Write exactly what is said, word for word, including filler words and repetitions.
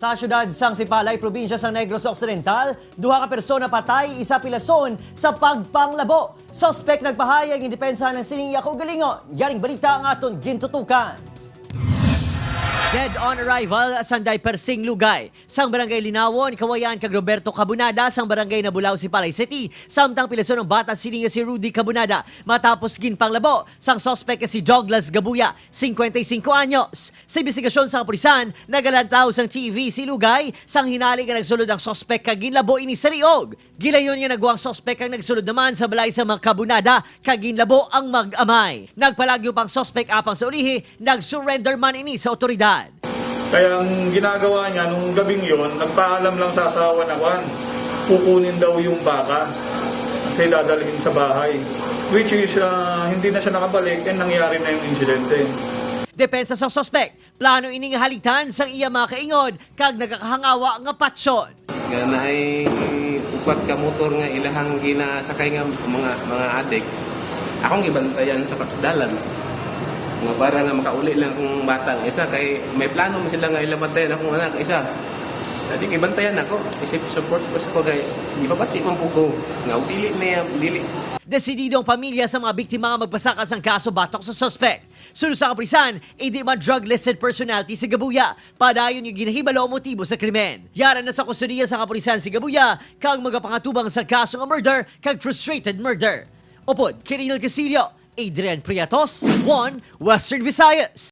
Sa siyudad sang Sipalay, probinsya sang Negros Occidental, duha ka persona patay, isa pilason sa pagpanglabo. Suspek nagpahayag ang depensa ng sining iya kaugalingon. Yaring balita ang aton gintutukan. Dead on arrival, Sanday Persing Lugay sang Barangay Linawon, Kawayan, kag Roberto Cabunada sang Barangay Nabulao, Sipalay City, samtang pilason ang bata sini nga si Rudy Cabunada matapos ginpanglabo sang suspek nga si Douglas Gabuya, singkwenta y singko anyos. Sa imbestigasyon sa kapulisan, nagalantaw sang T V si Lugay sang hinali nga nagsulod ang suspek kag ginlabo ini sa liog. Gilayon nga nagwa ang suspek kag nagsulod naman sa balay sa mga Cabunada kag ginlabo ang mag-amay. Nagpalagyo pa ang suspek apang sa ulihi, nag-surrender man ini sa otoridad. Kaya ang ginagawa niya nung gabing yon, nagpaalam lang sa asawa na, "Kuan, kukunin daw yung bata kasi dadalhin sa bahay." Which is, ah, hindi na siya nakabalik and nangyari na yung insidente. Depensa sa suspek, plano ini nga halitan sang iya mga kaingod kag nagakahangawa nga patyon. Nga naay upat ka motor nga ilahang ginasakay nga mga mga adik. Akong gibantayan sa dalan. Nga para nga makauli lang akong bata nga isa kay may plano man sila nga ila bantayan akong anak nga isa. Dati gibantayan ako, isip support ko sa ko kay gipabati man po ko nga dili na yan, dili. Desidido ang pamilya sa mga biktima nga magpasaka sang kaso batok sa suspek. Suno sa kapulisan, hindi man drug-listed personality si Gabuya. Padayon nga ginahibalo ang motibo sa krimen. Yara na sa kustodiya sa kapulisan si Gabuya kag magapangatubang sa kaso nga murder kag frustrated murder. Upod Kirinal Castillo, Adrian Priatos, One Western Visayas.